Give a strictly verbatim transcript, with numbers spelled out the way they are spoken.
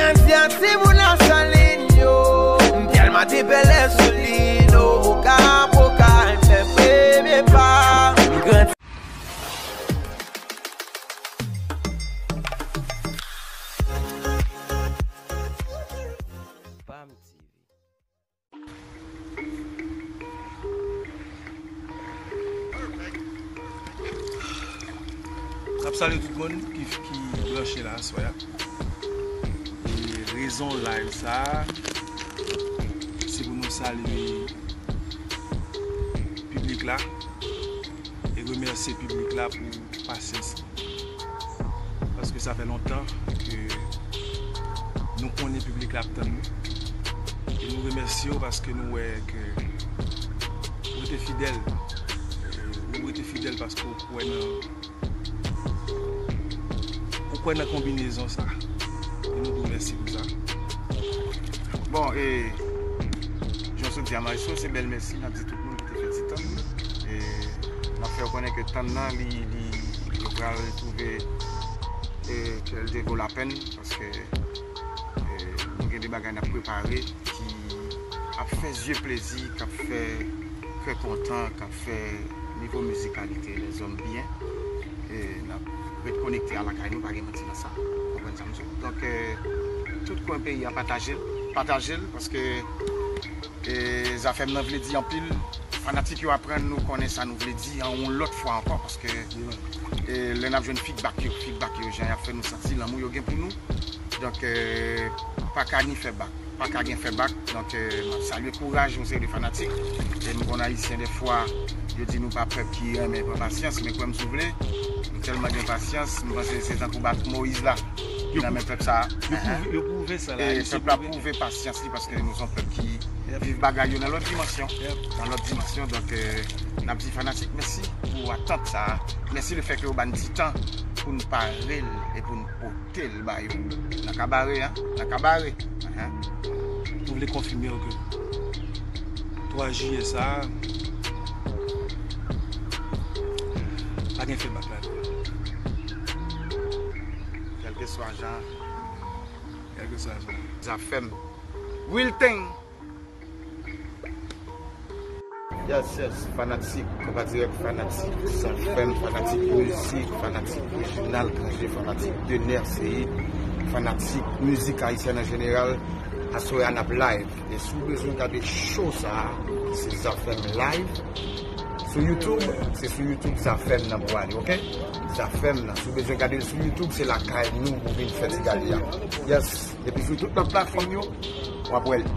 Menm si yon timoun nan Salin yo, m tèlman te pèlen sou li, no, oka, oka, m fè premye pa. M grandi. Pam T V. N ap salye tout moun ki, ki branche la aswè a. E rezon live sa a, se pou nou salye piblik la e remèsye piblik la pou pasyans li. Paske sa fè lontan ke nou konnen piblik la ap tann nou. E nou remèsye w paske nou wè ke ou rete fidèl. Ou rete fidèl paske ou kwè nan, ou kwè nan konbinezon sa. E nou di w mèsi pou sa. Bon, e jan w sot di a, Maestro, se bèl mèsi n ap di tout moun ki te fè ti tan. E n ap fè yo konnen ke tan nan, li, li, yo pral twouve, e, ke l te vo lapèn, paske, e, nou gen de bagay n ap prepare ki ap fè zye plezi, k ap fè kè kontan, k ap fè nivo mizikalite lèzòm byen. E n ap ret konekte a lakay nou, pa gen manti nan sa. Ou konprann sa m di w? Donk, e, tout kwen peyi a, pataje l, pataje l, paske, e, Zafèm nan vle di anpil. Fanatik yo aprann nou konnen sa nou vle di an yon lòt fwa ankò, paske, e, lè n ap jwenn feedback yo, feedback yo, jan y ap fè nou santi lanmou yo gen pou nou. Donk, e, pa ka ni fè bak, pa ka gen fè bak. Donk, e, m ap salye kouraj yon seri de fanatik. E m konn Ayisyen, dèfwa, yo di nou pa pèp ki renmen pran pasyans, men kwè m si w vle, nou tèlman gen pasyans, m panse se tankou bat Moyiz la ki nan men pèp sa a. Yo pwouve, yo pwouve sa la. E pèp la pwouve pasyans li, paske nou se yon pèp ki viv bagay yo nan lòt dimansyon. Nan lòt dimansyon, donk, e, n ap di fanatik mèsi pou atant sa a. Mèsi lefètke yo ba n ti tan pou n pare l e pou n pote l ba yo. Nan kabare, en? Nan kabare. Ahan. Nou vle konfime w ke twa jiyè sa a, pa gen fè bak ladan. Kèlkeswa jan. Kèlkeswa jan. Zafèm. Real thing. Yes, yes, fanatik, konpa dirèk, fanatik Zafèm, fanatik mizik, fanatik Reginald Cangé, fanatik Dener Ceïde, fanatik mizik ayisyèn an jeneral. Aswè a n ap live. E si w bezwen gade show sa a, se Zafèm live. Sou YouTube, se sou YouTube Zafèm nan pou ale, oke? Zafèm nan, si w bezwen gade l sou YouTube, se lakay nou pou vin fè ti gade a. Yes, epi sou tout lòt platfòm yo, w ap wè l.